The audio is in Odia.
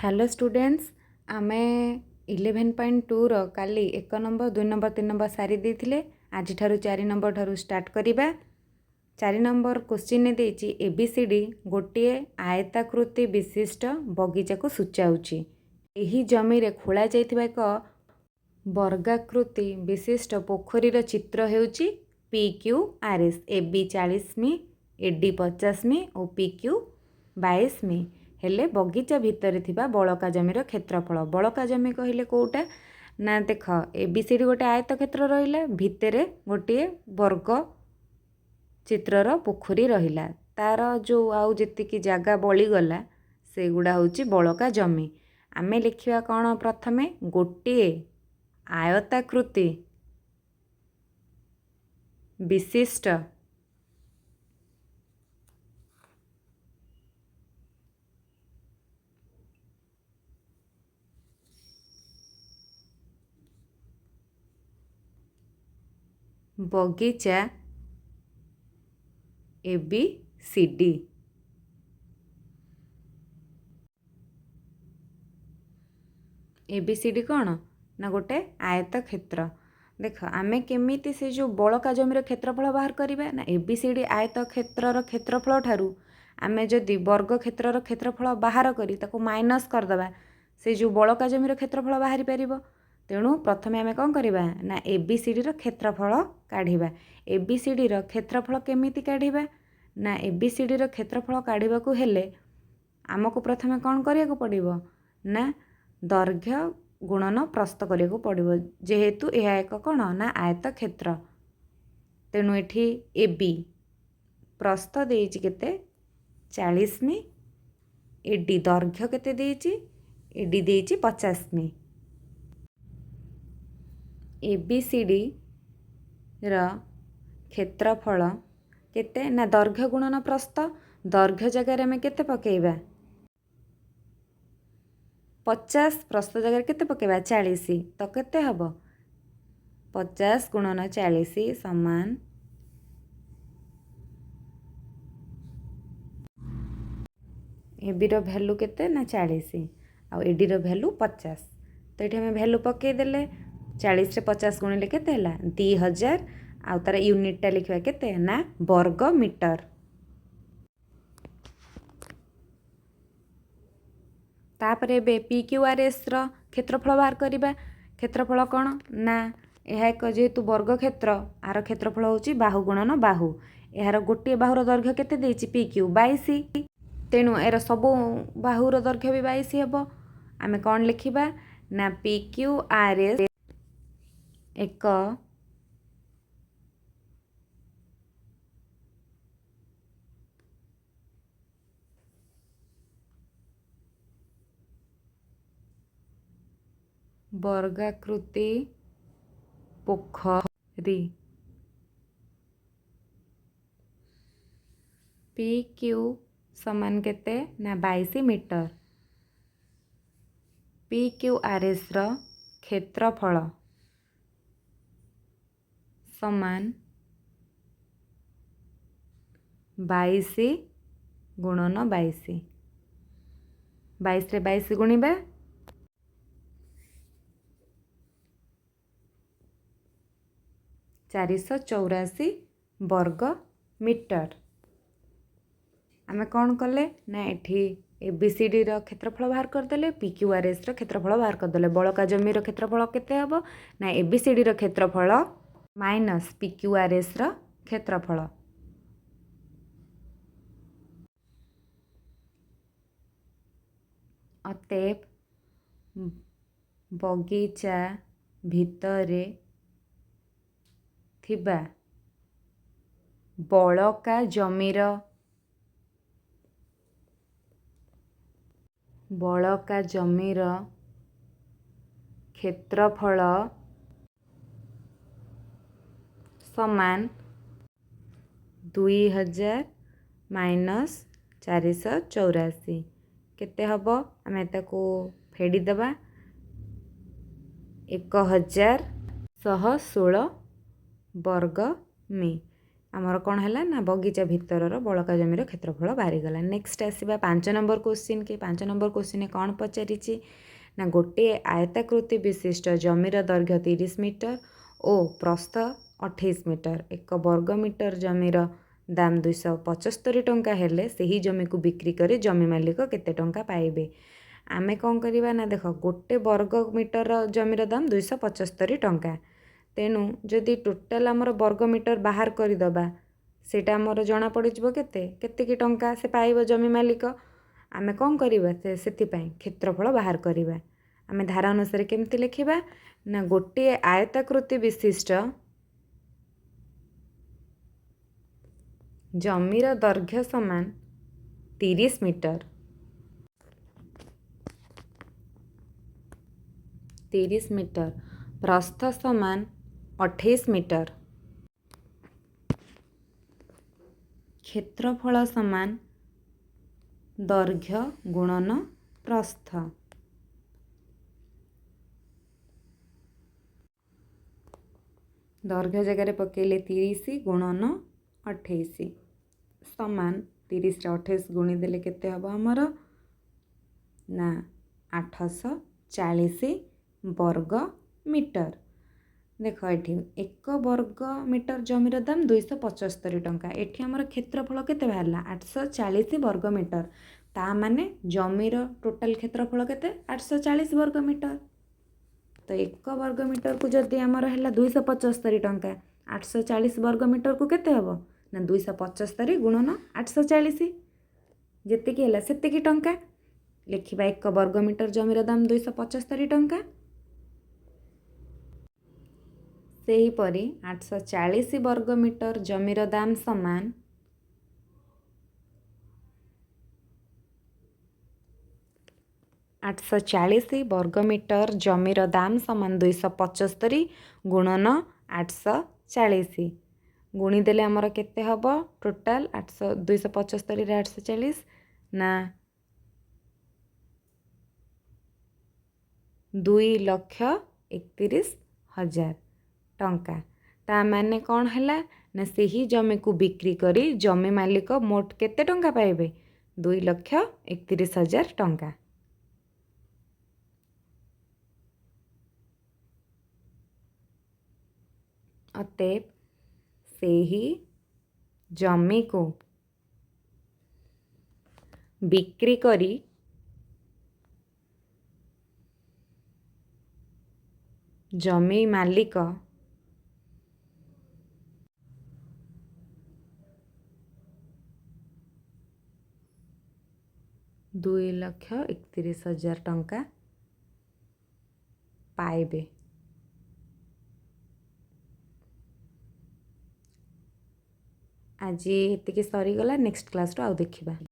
ହ୍ୟାଲୋ ଷ୍ଟୁଡେଣ୍ଟସ୍, ଆମେ 11.2ର କାଲି 1 ନମ୍ବର, 2 ନମ୍ବର, 3 ନମ୍ବର ସାରି ଦେଇଥିଲେ। ଆଜିଠାରୁ 4 ନମ୍ବର ଠାରୁ ଷ୍ଟାର୍ଟ କରିବା। 4 ନମ୍ବର କୋଶ୍ଚିନ୍ରେ ଦେଇଛି, ଏ ବି ସି ଡି ଗୋଟିଏ ଆୟତାକୃତି ବିଶିଷ୍ଟ ବଗିଚାକୁ ସୂଚାଉଛି। ଏହି ଜମିରେ ଖୋଳା ଯାଇଥିବା ଏକ ବର୍ଗାକୃତି ବିଶିଷ୍ଟ ପୋଖରୀର ଚିତ୍ର ହେଉଛି ପି କ୍ୟୁ ଆର୍ ଏସ୍। ଏ ବି 40 ମି, ଏ ଡି 50 ମି ଓ ପି କ୍ୟୁ 22 ମି ହେଲେ ବଗିଚା ଭିତରେ ଥିବା ବଳକା ଜମିର କ୍ଷେତ୍ରଫଳ। ବଳକା ଜମି କହିଲେ କେଉଁଟା ନା, ଦେଖ, ଏ ବି ସି ଡି ଗୋଟେ ଆୟତ କ୍ଷେତ୍ର ରହିଲା, ଭିତରେ ଗୋଟିଏ ବର୍ଗ ଚିତ୍ରର ପୋଖରୀ ରହିଲା। ତାର ଯେଉଁ ଆଉ ଯେତିକି ଜାଗା ବଳିଗଲା, ସେଗୁଡ଼ା ହେଉଛି ବଳକା ଜମି। ଆମେ ଲେଖିବା କ'ଣ? ପ୍ରଥମେ ଗୋଟିଏ ଆୟତାକୃତି ବିଶିଷ୍ଟ ବଗିଚା ଏ ବି ସି ଡି। ଏ ବି ସି ଡି କ'ଣ ନା ଗୋଟେ ଆୟତ କ୍ଷେତ୍ର। ଦେଖ, ଆମେ କେମିତି ସେ ଯେଉଁ ବଳକା ଜମିର କ୍ଷେତ୍ରଫଳ ବାହାର କରିବା ନା, ଏ ବି ସି ଡି ଆୟତ କ୍ଷେତ୍ରର କ୍ଷେତ୍ରଫଳ ଠାରୁ ଆମେ ଯଦି ବର୍ଗ କ୍ଷେତ୍ରର କ୍ଷେତ୍ରଫଳ ବାହାର କରି ତାକୁ ମାଇନସ୍ କରିଦେବା, ସେ ଯେଉଁ ବଳକା ଜମିର କ୍ଷେତ୍ରଫଳ ବାହାରି ପାରିବ। ତେଣୁ ପ୍ରଥମେ ଆମେ କ'ଣ କରିବା ନା, ଏ ବି ସି ଡିର କ୍ଷେତ୍ରଫଳ କାଢ଼ିବା। ଏ ବି ସି ଡିର କ୍ଷେତ୍ରଫଳ କେମିତି କାଢ଼ିବା ନା, ଏ ବି ସି ଡିର କ୍ଷେତ୍ରଫଳ କାଢ଼ିବାକୁ ହେଲେ ଆମକୁ ପ୍ରଥମେ କ'ଣ କରିବାକୁ ପଡ଼ିବ ନା, ଦୈର୍ଘ୍ୟ ଗୁଣନ ପ୍ରସ୍ଥ କରିବାକୁ ପଡ଼ିବ। ଯେହେତୁ ଏହା ଏକ କ'ଣ ନା ଆୟତ କ୍ଷେତ୍ର, ତେଣୁ ଏଠି ଏ ବି ପ୍ରସ୍ଥ ଦେଇଛି କେତେ? 40 ମି। ଏ ଡି ଦୈର୍ଘ୍ୟ କେତେ ଦେଇଛି? ଏ ଡି ଦେଇଛି 50 ମି। ଏ ବି ସି ଡିର କ୍ଷେତ୍ରଫଳ କେତେ ନା, ଦୈର୍ଘ୍ୟ ଗୁଣନ ପ୍ରସ୍ଥ। ଦୈର୍ଘ୍ୟ ଜାଗାରେ ଆମେ କେତେ ପକାଇବା? 50। ପ୍ରସ୍ଥ ଜାଗାରେ କେତେ ପକାଇବା? 40। ତ କେତେ ହେବ? 50 ଗୁଣନ 40 ସମାନ ଏ ବିର ଭ୍ୟାଲୁ କେତେ ନା 40, ଆଉ ଏଡ଼ିର ଭ୍ୟାଲୁ 50। ତ ଏଠି ଆମେ ଭ୍ୟାଲୁ ପକାଇଦେଲେ। 40ରେ 50 ଗୁଣିଲେ କେତେ ହେଲା? 2000। ଆଉ ତା'ର ୟୁନିଟ୍ଟା ଲେଖିବା କେତେ ନା ବର୍ଗ ମିଟର। ତାପରେ ଏବେ ପି କ୍ୟୁ ଆର୍ ଏସ୍ର କ୍ଷେତ୍ରଫଳ ବାହାର କରିବା। କ୍ଷେତ୍ରଫଳ କ'ଣ ନା, ଏହା ଏକ ଯେହେତୁ ବର୍ଗ କ୍ଷେତ୍ର, ଆର କ୍ଷେତ୍ରଫଳ ହେଉଛି ବାହୁ ଗୁଣନ ବାହୁ। ଏହାର ଗୋଟିଏ ବାହୁର ଦୈର୍ଘ୍ୟ କେତେ ଦେଇଛି? P Q 22। ତେଣୁ ଏହାର ସବୁ ବାହୁର ଦୈର୍ଘ୍ୟ ବି 22 ହେବ। ଆମେ କ'ଣ ଲେଖିବା ନା, ପି କ୍ୟୁ ଆର୍ ଏସ୍ ଏକ ବର୍ଗାକୃତି ପୋଖରୀ, ପି କ୍ୟୁ ସମାନ କେତେ ନା 22 ମିଟର। ପି କ୍ୟୁ ଆର୍ ଏସ୍ର କ୍ଷେତ୍ରଫଳ ସମାନ 22 ଗୁଣନ 22। 22ରେ 22 ଗୁଣିବା, 484 ବର୍ଗ ମିଟର। ଆମେ କ'ଣ କଲେ ନା, ଏଠି ଏ ବି ସି ଡିର କ୍ଷେତ୍ରଫଳ ବାହାର କରିଦେଲେ, ପି କ୍ୟୁ ଆର୍ ଏସ୍ର କ୍ଷେତ୍ରଫଳ ବାହାର କରିଦେଲେ। ବଳକା ଜମିର କ୍ଷେତ୍ରଫଳ କେତେ ହେବ ନା, ଏ ବି ସି ଡିର କ୍ଷେତ୍ରଫଳ ମାଇନସ୍ ପି କ୍ୟୁ ଆର୍ ଏସ୍ର କ୍ଷେତ୍ରଫଳ। ଅତଏବ ବଗିଚା ଭିତରେ ଥିବା ବଳକା ଜମିର କ୍ଷେତ୍ରଫଳ ସମାନ 2000 ମାଇନସ୍ 484। କେତେ ହେବ? ଆମେ ତାକୁ ଫେଡ଼ିଦେବା। 1116 ବର୍ଗ ମି। ଆମର କ'ଣ ହେଲା ନା ବଗିଚା ଭିତରର ବଳକା ଜମିର କ୍ଷେତ୍ରଫଳ ବାହାରିଗଲା। ନେକ୍ସଟ ଆସିବା 5 ନମ୍ବର କୋଶ୍ଚିନ୍ କି। 5 ନମ୍ବର କୋଶ୍ଚିନ୍ କ'ଣ ପଚାରିଛି ନା ଗୋଟିଏ ଆୟତାକୃତି ବିଶିଷ୍ଟ ଜମିର ଦୈର୍ଘ୍ୟ 30 ମିଟର ଓ ପ୍ରସ୍ଥ 28 ମିଟର। 1 ବର୍ଗ ମିଟର ଜମିର ଦାମ 275 ଟଙ୍କା ହେଲେ ସେହି ଜମିକୁ ବିକ୍ରି କରି ଜମି ମାଲିକ କେତେ ଟଙ୍କା ପାଇବେ? ଆମେ କ'ଣ କରିବା ନା ଦେଖ, ଗୋଟେ ବର୍ଗ ମିଟର ଜମିର ଦାମ 275 ଟଙ୍କା। ତେଣୁ ଯଦି ଟୋଟାଲ୍ ଆମର ବର୍ଗ ମିଟର ବାହାର କରିଦେବା, ସେଇଟା ଆମର ଜଣାପଡ଼ିଯିବ କେତେ କେତିକି ଟଙ୍କା ସେ ପାଇବ ଜମି ମାଲିକ। ଆମେ କ'ଣ କରିବା? ସେଥିପାଇଁ କ୍ଷେତ୍ରଫଳ ବାହାର କରିବା। ଆମେ ଧାରା ଅନୁସାରେ କେମିତି ଲେଖିବା ନା ଗୋଟିଏ ଆୟତାକୃତି ବିଶିଷ୍ଟ ଜମିର ଦୈର୍ଘ୍ୟ ସମାନ 30 ମିଟର, 30 ମିଟର, ପ୍ରସ୍ଥ ସମାନ 28 ମିଟର, କ୍ଷେତ୍ରଫଳ ସମାନ ଦୈର୍ଘ୍ୟ ଗୁଣନ ପ୍ରସ୍ଥ। ଦୈର୍ଘ୍ୟ ଜାଗାରେ ପକେଇଲେ 30 ଗୁଣନ 28 ସମାନ, 30ରେ 28 ଗୁଣିଦେଲେ କେତେ ହେବ ଆମର ନା 840 ବର୍ଗ ମିଟର। ଦେଖ, ଏଠି 1 ବର୍ଗ ମିଟର ଜମିର ଦାମ 275 ଟଙ୍କା। ଏଠି ଆମର କ୍ଷେତ୍ରଫଳ କେତେ ବାହାରିଲା? 840 ବର୍ଗ ମିଟର। ତା ମାନେ ଜମିର ଟୋଟାଲ କ୍ଷେତ୍ରଫଳ କେତେ? 840 ବର୍ଗ ମିଟର। ତ 1 ବର୍ଗ ମିଟରକୁ ଯଦି ଆମର ହେଲା 275 ଟଙ୍କା, 840 ବର୍ଗ ମିଟରକୁ କେତେ ହେବ ନା 275 ଗୁଣନ 840, ଯେତିକି ହେଲା ସେତିକି ଟଙ୍କା ଲେଖିବା। 1 ବର୍ଗ ମିଟର ଜମିର ଦାମ 275 ଟଙ୍କା। ସେହିପରି 840 ବର୍ଗ ମିଟର ଜମିର ଦାମ ସମାନ 840 ବର୍ଗ ମିଟର ଜମିର ଦାମ ସମାନ 275 ଗୁଣନ 840। ଗୁଣିଦେଲେ ଆମର କେତେ ହେବ ଟୋଟାଲ? 275ରେ 840 ନା 2,31,000 ଟଙ୍କା। ତା ମାନେ କ'ଣ ହେଲା ନା ସେହି ଜମିକୁ ବିକ୍ରି କରି ଜମି ମାଲିକ ମୋଟ କେତେ ଟଙ୍କା ପାଇବେ? 2,31,000 ଟଙ୍କା। ଅତଏବ ସେହି ଜମିକୁ ବିକ୍ରି କରି ଜମି ମାଲିକ 2,31,000 ଟଙ୍କା ପାଇବେ। ଆଜି ଏତିକି ସରିଗଲା। ନେକ୍ସଟ କ୍ଲାସ୍ରୁ ଆଉ ଦେଖିବା।